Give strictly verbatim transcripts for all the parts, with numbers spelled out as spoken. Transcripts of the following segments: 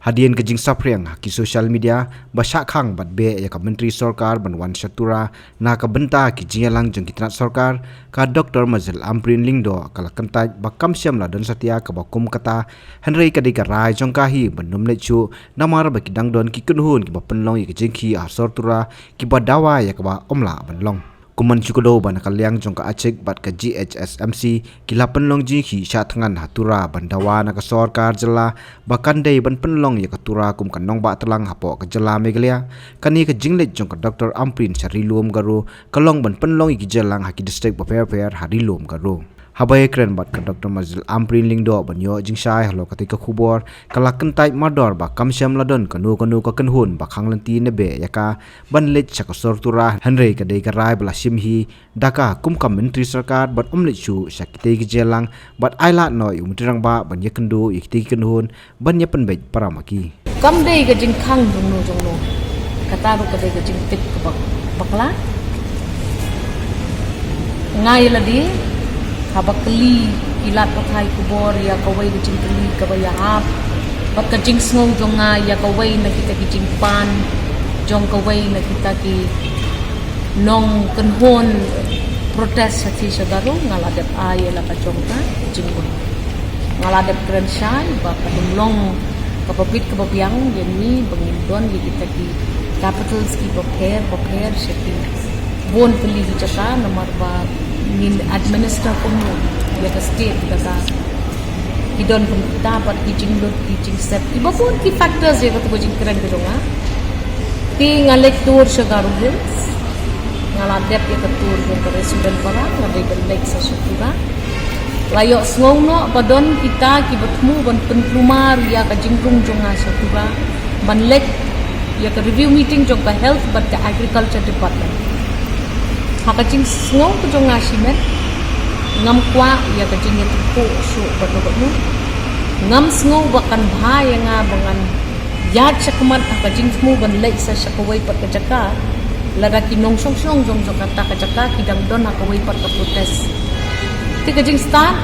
Hadien ka jingsaphriang ha ki social media ba shah khang bad beh ïa ka Myntri Sorkar ban wan sha Tura na ka bynta ki jingïalang jong ki tnat sorkar, ka Doctor Mazel Ampareen Lyngdoh ka la kyntait ba kam shym la don satia kaba kum kata, hynrei ka dei ka rai jong ka hi ban ym leit shuh namar ba ki dang don ki kynhun kiba pynlong ïa ka jingkhih ha sor Tura kiba dawa ïa kaba ym lah ban long. Kum ban shu kdew ba na ka liang jong ka ACHIK bad ka G H S M C ki la pynlong jingkhih shah thngan ha Tura ban dawa na ka sorkar jylla ba kan dei ban pynlong ïa ka Tura kum ka nongbah tlang hapoh ka jylla Meghalaya. Kane ka jingleit jong ka Doctor Ampareen sha Ri Lum Garo ka long ban pynlong ïa ki jingïalang ha ki district bapher bapher ha Ri Lum Garo. Haba ïakren bad ka Doctor Mazel Ampareen Lyngdoh ban ïoh jingshai halor katei ka khubor, ka la kyntait mardor ba kam shym la don kano kano ka kynhun ba khang lynti ne beh ïa ka ban leit sha ka sor Tura, hynrei ka dei ka rai ba la shim hi da ka kum ka Myntri Sorkar ban ym leit shuh sha kitei ki jingïalang bad ai lad noh ïa u Myntri Rangbah ban ïakynduh ïa kitei ki kynhun ban ïa pynbeit para ma ki. Kam dei ka jingkhang jong no jong no. Kata ruh ka dei ka jingtip kaba bakla. Nga ïa lade, haba kylli ki lad pathai khubor ïa kawei ka jingkylli kaba ïahap bad ka jingsngew jong nga ïa kawei na kita ki jingpan jong kawei na kita ki nongkynhun protest sha Ri Lum Garo, nga la dep ai ïa la ka jong ka jingmut. Nga la dep kren shai ba ka dang long kaba bit kaba biang ïa ngi ba ngin don ïa kita ki capitals kiba pher bapher sha ki bun tylli ki jaka namar ba ngin administer kumno ïa ka state kata. Ki don kum kita bad ki jinglut ki jingsep kiba bun ki factors ïa kata ka jingkren ka jong nga. Te nga leit tour sha Garo Hills. Nga la dep ïa ka tour jong ka resident para, nga dei ban leit sa sha Tura. La ïohsngew noh ba don kita kiba thmu ban pynkulmar ïa ka jingrung jong nga sha Tura ban leit ïa ka review meeting jong ka Health bad ka Agriculture Department. Ha ka jingsngew ka jong nga shimet, ngam kwah ïa ka jingïathuh shuh bad no bad no. Ngam sngew ba kan bha ïa nga ba ngan ïaid shakhmat ha ka jingthmu ban leit sa sha kawei pat ka jaka. Lada ki nongshong shnong jong kata ka jaka ki dang don ha kawei pat ka protest. Te ka jingstad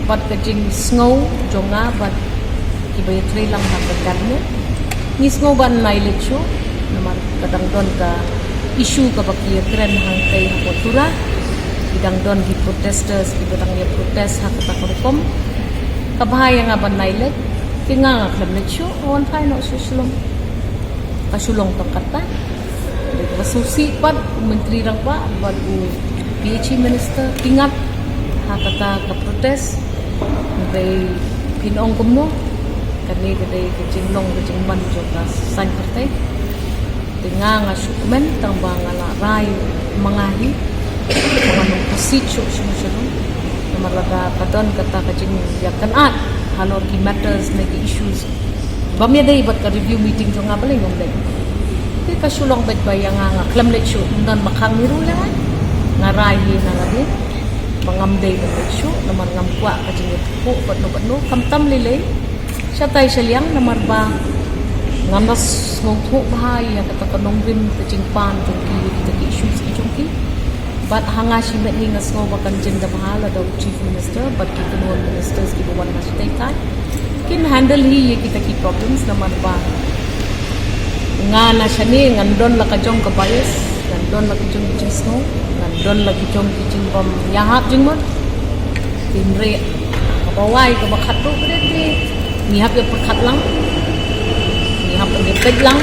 bad ka jingsngew jong nga bad kiba ïatrei lang ha ka cabinet, ngi sngew ban ym leit shuh namar ka dang don ka issue kaba ki ïakren hangtei hapoh Tura. Ki dang don ki protesters kiba dang ïa protest ha kata ka rukom. Ka bha ïa nga ban ym leit. Te nga nga khlem leit shuh, wan phai noh sha Shillong. Ka shu long tang katta. Dei kaba sngewsih pat u Myntri Rangbah bad u P H E Minister ki ngat ha kata ka protest. Hynrei phin ong kumno, kane ka dei ka jinglong ka jingman jong ka saiñ pyrthei. Te nga nga shu kmen tang ba nga la rai ma nga hi ba ngan ym proceed shuh shuh shuh. Namar lada ka don kata ka jingïakynad halor ki matters ne ki issues bym ïadei bad ka review meeting jong nga, balei ngam leit. Te ka shu long beit ba ïa nga nga khlem leit shuh, ym don ba khang hi ruh ïa nga. Nga rai hi na lade ba ngam dei ban leit shuh namar ngam kwah ka jingïathuh bad no bad no, khamtam lei lei shatai shaliang namar ba ngam da sngewthuh bha ïa kata ka nongrim ka jingpan jong ki ïa kita ki issues ki jong ki. Bad ha nga shimet hi nga sngew ba kan jin da bha lada u Chief Minister bad ki kynhun ministers kiba wan na shatei kai kin handle hi ïa kita ki problems namar ba nga na shane ngan don la ka jong ka bias, ngan don la ka jong ka jingsngew, ngan don la ka jong ka jingbym ïahap jingmut. Hynrei kaba wai kaba khatduh ka dei te ngi hap ïa pyrkhat lang, ngi hap ïa peit lang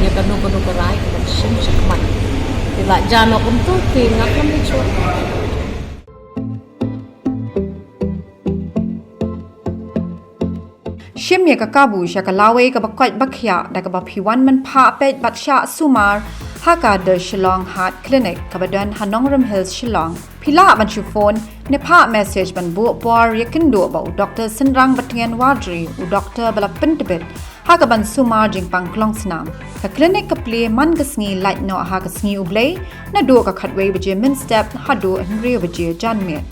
ïa kano kano ka rai kaba shim shakhmat. Te la jan noh kumto te nga khlem leit shuh. Shim ïa ka kabu sha ka lawei kaba koit ba khiah da kaba phi wan mynphah peit bad shah sumar ha ka The Shillong Heart Clinic kaba don ha Nongrim Hills, Shillong. Phi lah ban shu phone ne phah message ban buh por ïakynduh bad u Doctor Synrang Batngen Warjri, u doctor ba la pyntbit ha kaban sumar jingpang klongsnam. Ka clinic ka plie man ka sngi lait noh ha ka sngi U Blei, naduh ka khatwei baje mynstep haduh hynriew baje janmiet.